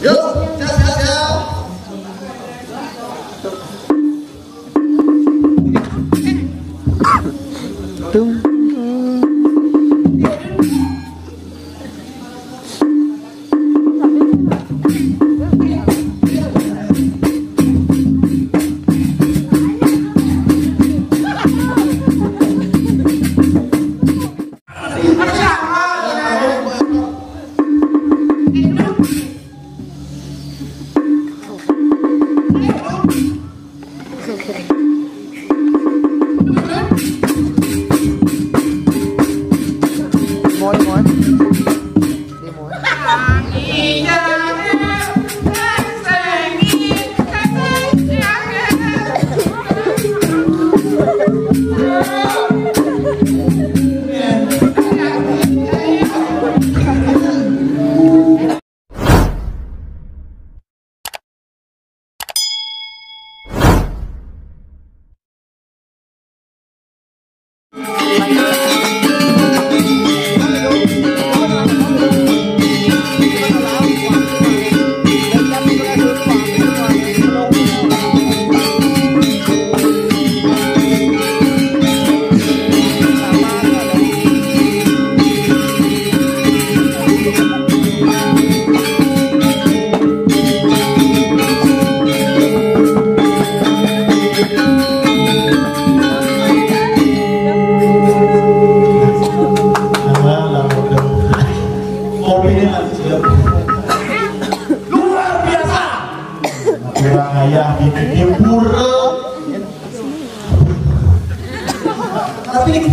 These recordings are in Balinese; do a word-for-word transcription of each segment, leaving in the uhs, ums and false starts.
Yuk, siap, siap, siap. Tung. Kopi ini nanti siap. Luar biasa. Kurang ayah ini pura. Tapi ini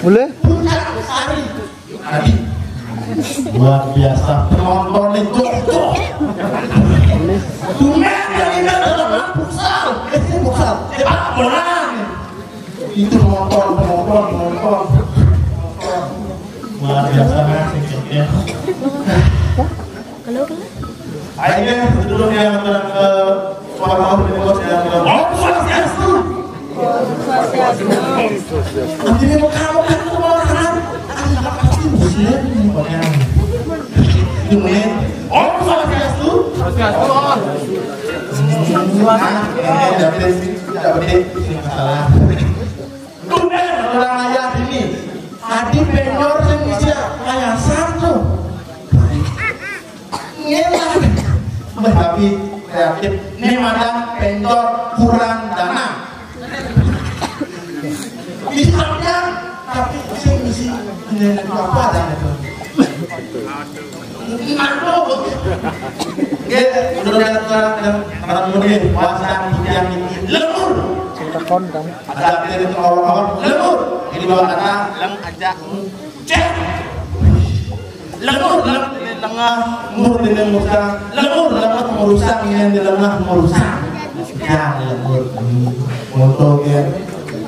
mulai puncak sari. Tadi luar biasa penontonnya, jok-jok. Dunia yang ini adalah futsal. Eh, ini futsal. Sepak bola. Itu penonton, penonton, penonton. Luar biasa, ya. Ayo, duduk yang tenang, eh, Bapak Ibu, Ibu, yang tenang. Om Swastiastu. Nanti dia mau kamu kan, mau makan. Pasti muslim ini, Pak. Ini menit. Om Swastiastu. Swastiastu. Nah, ini ada sih, tidak penting, ini masalah. Tuh, eh, orang ayah ini. Adi penjor sing bisa kayak satu. Ngelah. Tapi kreatif. Ini mana penjor kurang dana. Bisa, tapi sing misi ini apa adanya tuh. Ini mana? Nggih, menurut orang orang muni, wasan yang ini. Lembur. Sing tekon kamu. Ada artinya itu awal-awal. Lembur. Ini bawa kata lem aja. Cek. Lembur, lem, lengah, mur, di lem, musang. Lembur, lembur, merusang, ini di lengah, merusang. Ya, lembur. Hmm. Untuk ya.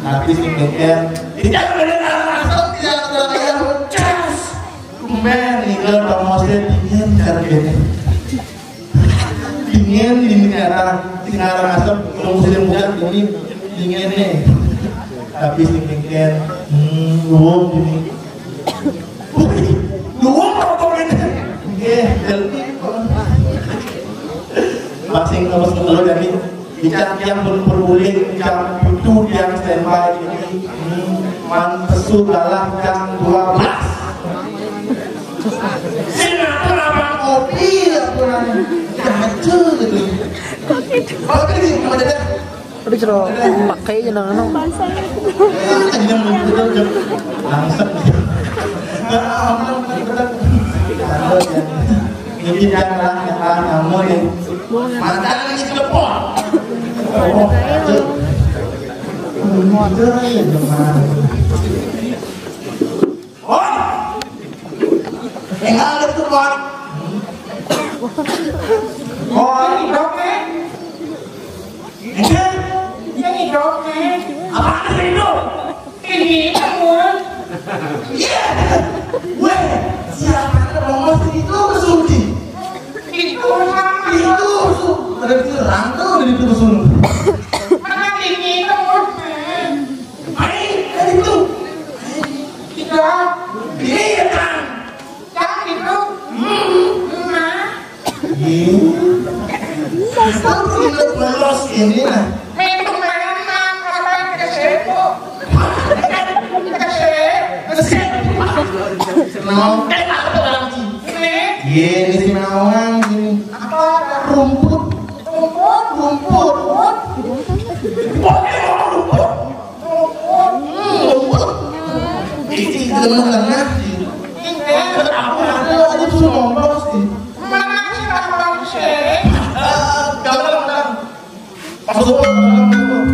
Tapi sing mikir. Tidak ada rasa, tidak ada rasa. Cas. Tumben, ini kalau mau saya dingin, cara gini. Dingin, dingin, cara. Sing aran asem, kalau musim hujan, dingin. Dingin nih. Tapi sing mikir. Hmm, luwung gini. Duwung rokok ini. Nggih, jel. Masing terus ketelu dari ikan tiang pun perbulik, ikan putu tiang standby ini. Hmm, man pesu galah jam dua belas. Sing apa nama kopi apa namanya? Jacu gitu. Kopi di mana dah? Aduh, cero pakai aja nang anu. Langsung. Ini janganlah, janganlah kamu nih. Mantan ini telepon. Oh, itu. Itu ya, teman. Oh! Enggak ada tuh, Bang. Oh, ini dongeng. Ini? Ini dongeng. Apa itu? Ini, Bang. Iya. Weh, siapa yang mau masuk itu ke Suci? Itu, Bang. Itu, Su-, ada di Rangka, ada di Suci. Mana ini, Bang? Ayo, dari itu. Tidak. Iya, Kang. Kang, itu. Hmm. Nah. Ih, kita udah bolos ini nah. Minum main mah, apa kesel kok? Kesel, kesel. Mau apa lagi? Ini. Iya, ini si Nawang ini. Apa? Rumput. Rumput, rumput, rumput. Pokoknya mau rumput. Rumput. Hmm, rumput. Ini teman tengah sih. Ini. Aku ada, ada suruh ngompol sih. Mana sih orang sih? Eh, jangan, jangan. Masuk, masuk, masuk.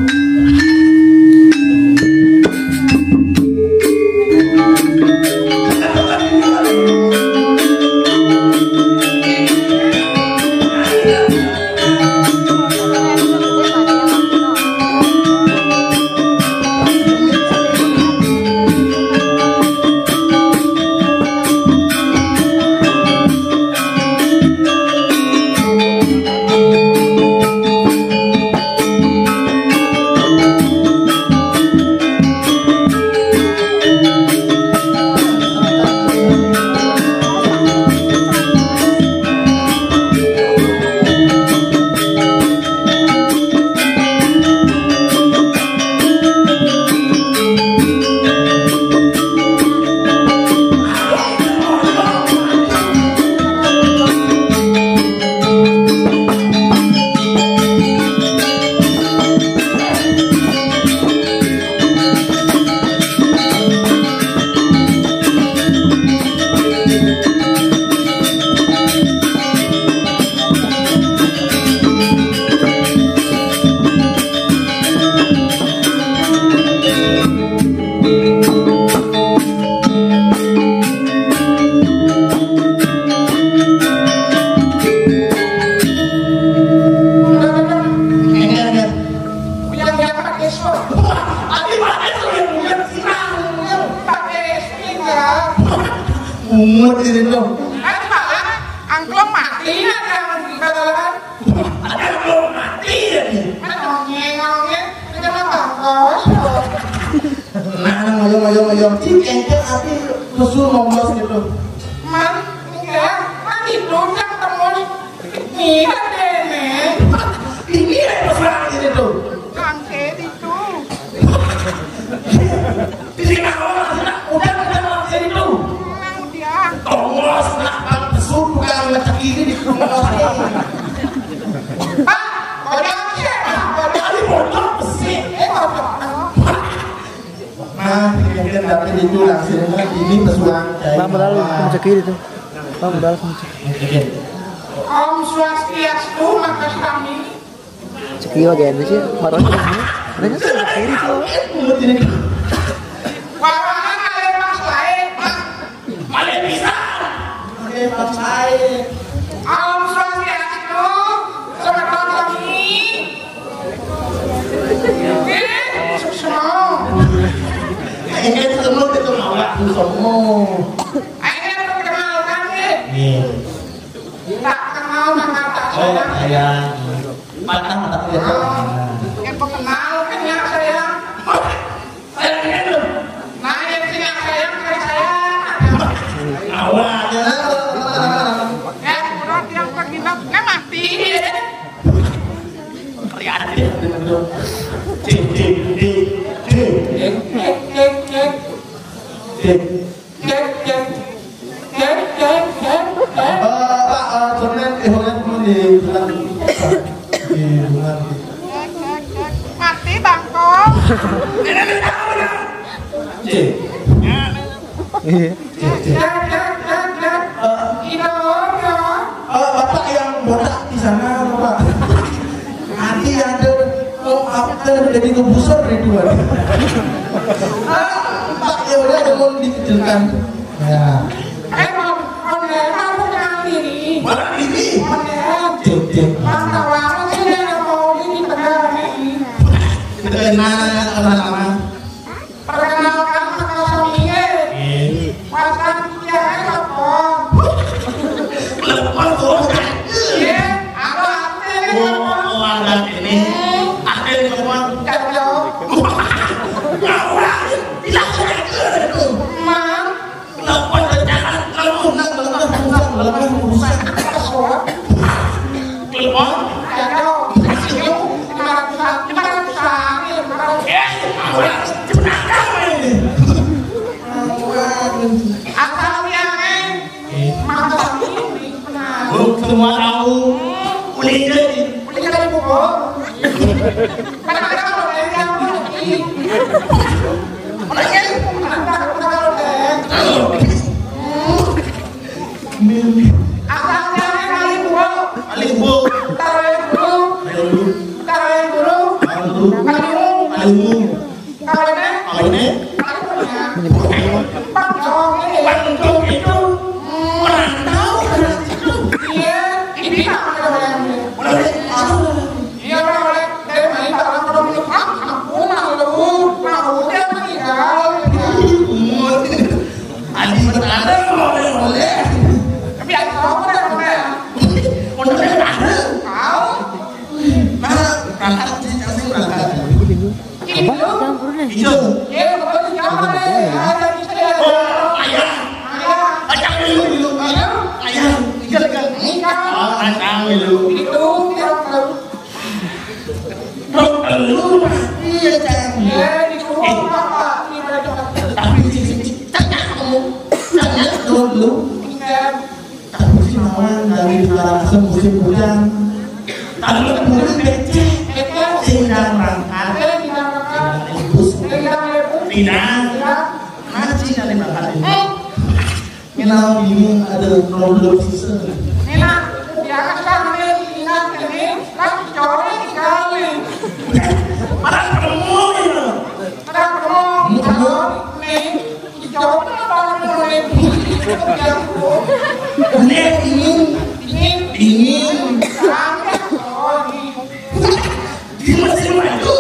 Yang, yang pakai sop. Tapi pakai sop yang bukan sirang, yang pakai sop ya. Mumet ini tuh. Kan malah angklung mati ya yang bakalan. Ada angklung mati ya nih. Kan onyeng, onyeng, kita mah bagus. Nah, ayo, ayo, ayo. Cik, engkel hati susu ngomong gitu. Man, enggak, kan itu yang tembus. Iya, Nenek. Ini yang mesra ini tuh. Bangke itu. Di sini awal, udah, udah, langsung itu. Emang dia. Tongos, nak, Pak, pesu, tukang ngecek ini di rumah saya. Pak, kodok, Pak, kodok. Tadi kodok, besi. Eh, kodok. Nah, mungkin dapat itu langsung ini pesuang dari Bang, modal bawah. Kamu cek kiri tuh. Bang, modal kamu cek. Oke. Om Swastiastu, Mas Kami. Cek kiri lagi ada sih, marahnya tuh. Mereka tuh cek kiri tuh. Wah, ada pas lain, Pak. Malah bisa. Oke, Pak Said. Om Swastiastu, selamat pagi. Eh, suksma. Ini semua itu mau waktu semua. Ayo perkenalkan nih. Iya. Tak kenal maka tak sayang. Oh, sayang. Patah mata kuliah. Yang perkenalkan ya sayang. Nah, yang sini sayang, saya sayang. Awak. Ya, kurang yang terminal, kan mati. Lihat dia. Cek, cek, cek, cek. Cek, cek, cek. Cek, cek, cek, cek. Eh, Pak, eh, Sonen, eh, Sonen dulu di belakang. Di belakang. Mati bangkong. Cek. Iya. Cek, cek. Cek, cek, cek, cek. Eh, Ina, Ina. Eh, Bapak yang botak di sana, Bapak. Nanti ada, oh, apa, ada jadi ngebuser itu, Pak. Ah, Pak, ya udah, ada mau dikecilkan. Ya. Eh, mau, mau, mau kenal diri. Mana diri? Mau kenal. Cek, cek. Mantap banget sih, ada mau di tengah nih. Kita kenal sama-sama. Perkenalkan, perkenalkan diri. Iya. Pasan dia apa? Lepas tuh. Iya, apa artinya lepas? Oh, ada ini. Ada yang lepas. Cocok. Ngawur. Tidak ada itu. Mang. Lepas rencana. Kalau nak lepas bukan, lepas bukan. Wah, ya, ya, lima ratus, lima ratus, lima ratus. Eh, apa? Cepat, apa ini? Asal ya, eh. Mantap ini, benar. Oh, semua tahu. Boleh jadi. Boleh jadi, Bu. Mana ada kalau dari kamu lagi? Mana ada kalau dari? Asal ya, eh, kali, Bu. Kali, Bu. Taruh yang dulu. Taruh yang dulu. Taruh yang dulu. Taruh yang dulu. Taruh yang dulu. Taruh yang dulu. Taruh yang dulu. Menyebut semua. Pangcong itu merantau. Iya, ini apa namanya? Iya, orang oleh dari mana orang orang itu, ah, ampun, malu, malu dia meninggal. Adi berada oleh-oleh. Tapi aku tahu kan, udah tahu. Tahu. Nah, berangkat, saya berangkat. Apa? Hijau. Hijau. Oh, ayah. Ayah. Ayah. Ayah. Hijau kan? Oh, ayah. Itu dia. Rok elu pasti ya, Cang. Tapi cicing cicak kamu. Cang, ya, dulu. Tapi si Mawan dari Karangasem musim hujan. Kalau turun becek, sing berangkat. Tidak. Ngaji dari berangkat ini. Kenal ini ada problem sisa. Nina, biarkan kami ingat ini, kan cowok sekali. Mana kamu ini? Mana kamu? Kamu? Nih, cowok apa orang ini? Nih, dingin. Dingin. Dingin. Sangat, oh, ini. Di masjid itu.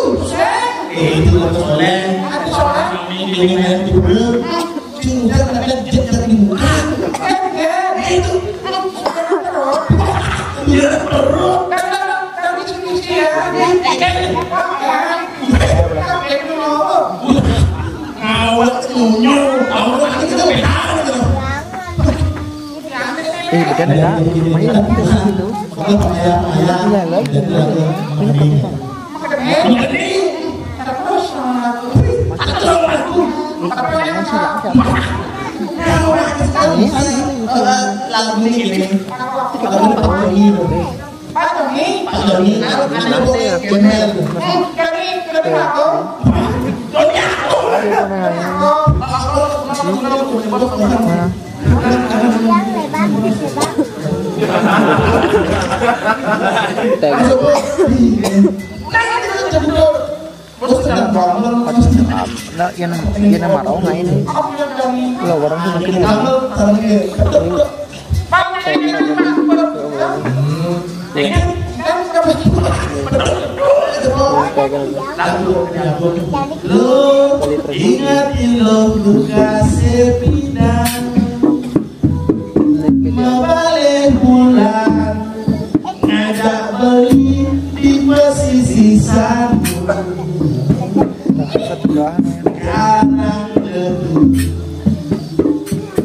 Eh, itu Bang Soleh. Kami dengan yang dulu. Sing udah kena jejak di muka. Eh, itu. Iya, perut. Awak semuanya, awak itu kita beda gitu. Eh, bukan ada. Main gitu. Iya, lah. Lagu ini gini. Lagu ini Pak Doni. Pak Doni. Pak Doni. Gembel. Doni aku. Nah, yang, yang marau nggak ini? Lo orang tuh mungkin ya. Lo ingat lo luka sepidang. Mabalih bulan ngajak beli di pesisir sana. Sekarang debu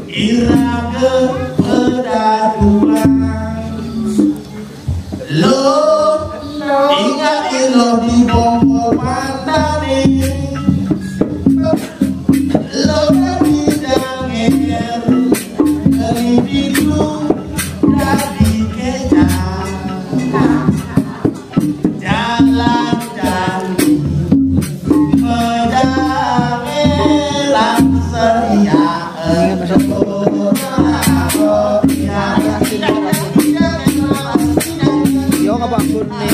ira ke pedaduan. Lo ingat lo di bongkol pandan ini. Lo kan tidak ngeker, beli dulu dari kecap. Jalan-jalan, pedang elang seria. Yo, apa ampun nih?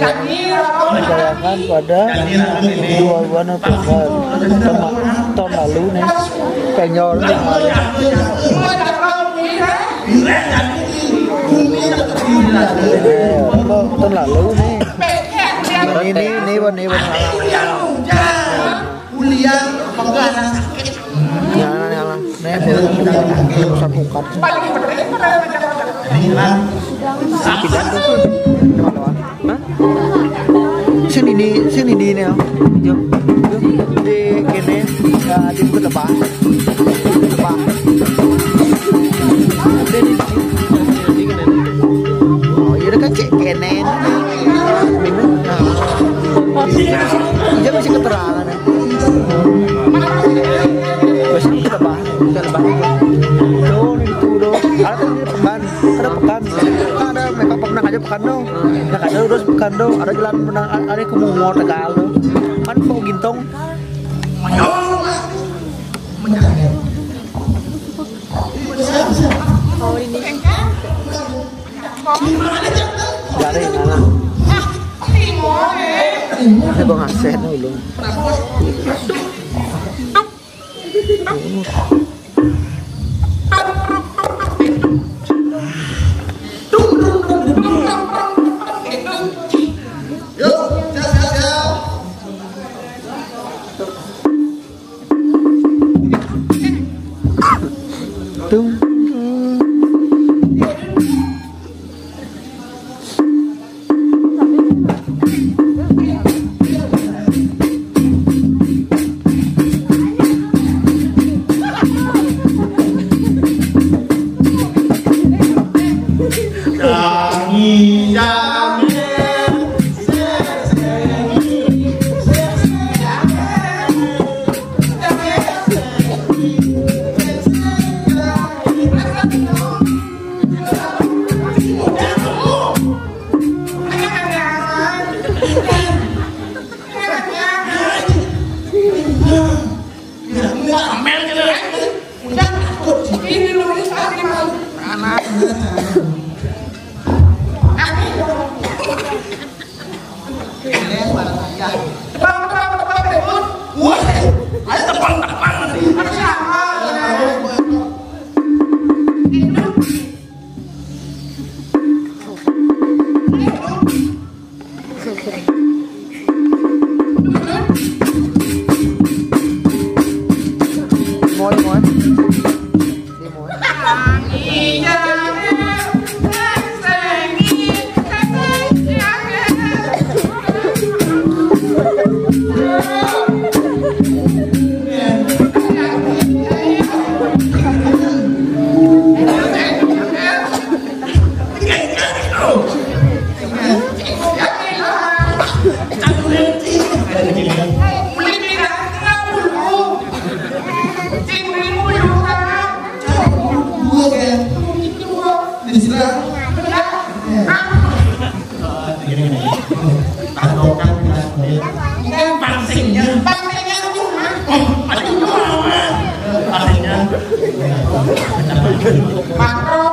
Ditayangkan pada dua ribu dua puluh empat. Tahun, tahun lalu nih. Penyol. Eh, apa, tahun lalu nih. Ini, ini, ini, ini, ini. Kuliah, pegangan sakit. Nyala, nyala. Nih, sapukat. Paling bener itu. Pindah tuh. Hah? Sini di, sini di ini, ya. Di kene, ya, di lebah. Lebah. Oh, iya, kan cek kene. Nah. Iya, masih keterangan, ya. Terus ini lebah, lebah itu. Tuh, itu, tuh. Ada kan ini pekan, ada pekan. Kan ada makeup pernah aja pekan dong. Nah, ada terus pekan dong. Ada jalan pernah, ada ke Mungo Tegal dong. Kan kok gintong. Jari, mana? Ini gua ngasih dulu. Tung. Wah, ayo tepang-tepang nanti. Pangsingnya. Pangsingnya. Pangsingnya. Makro.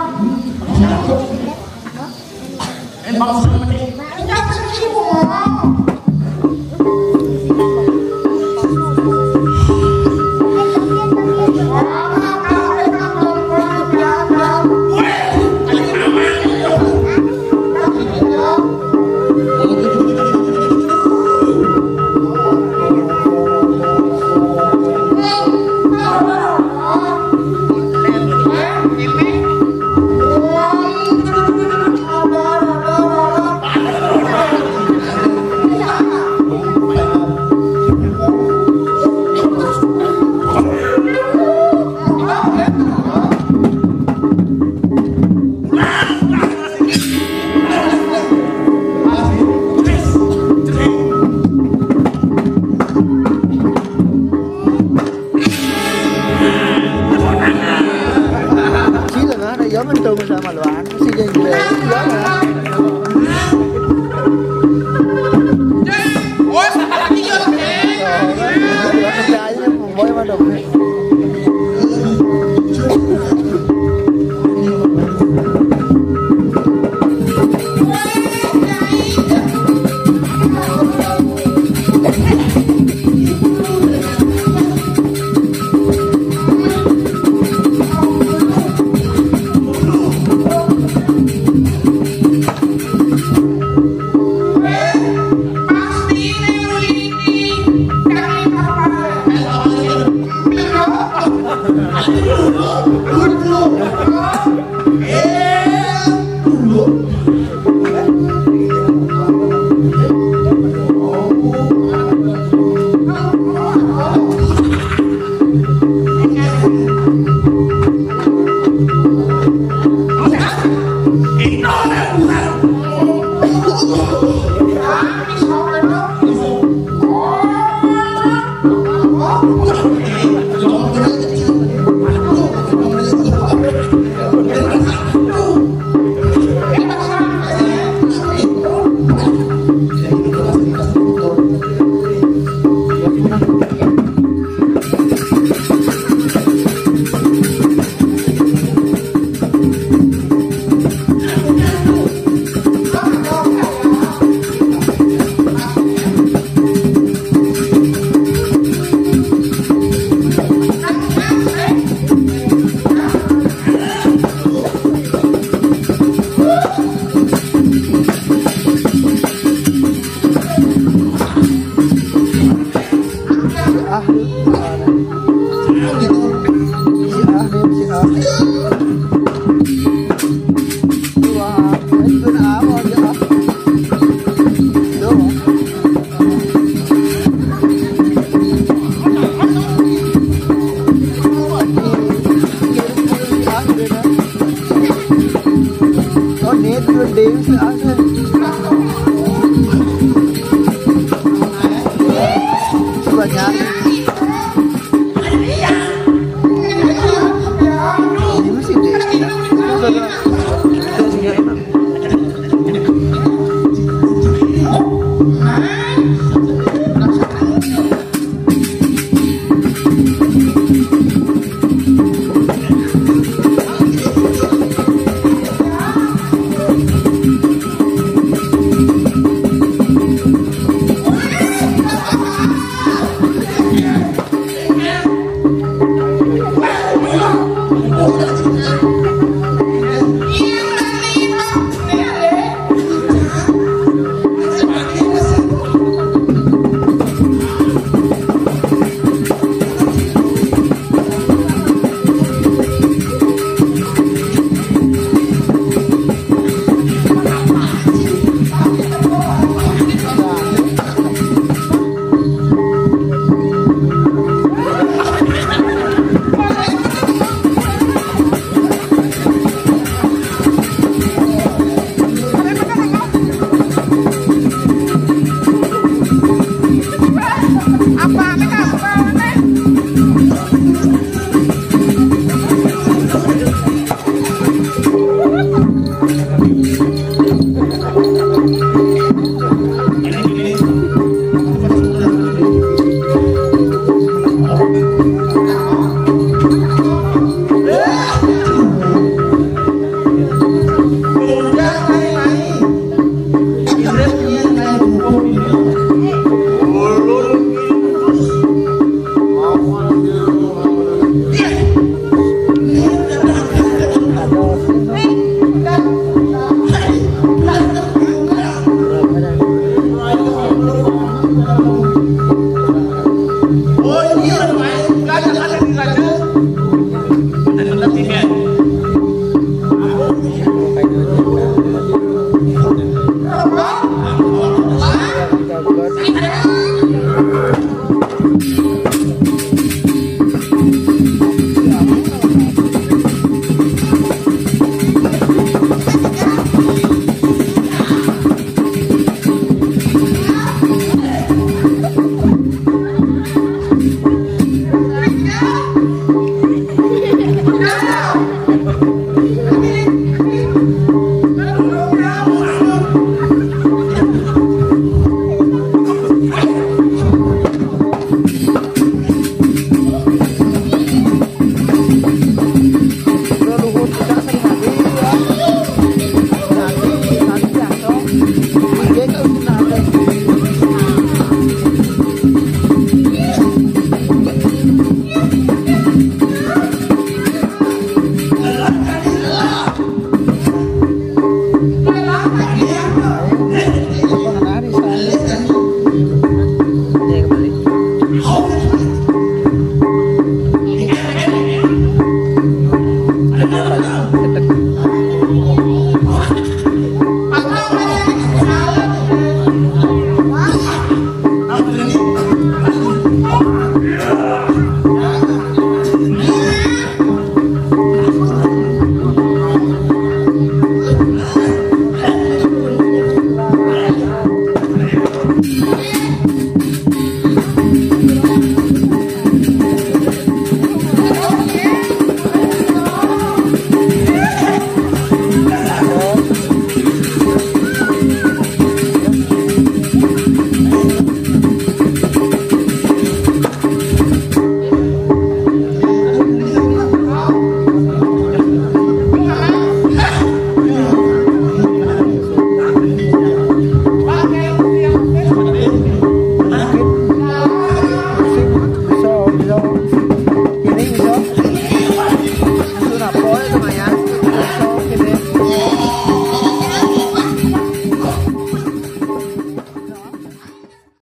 Ini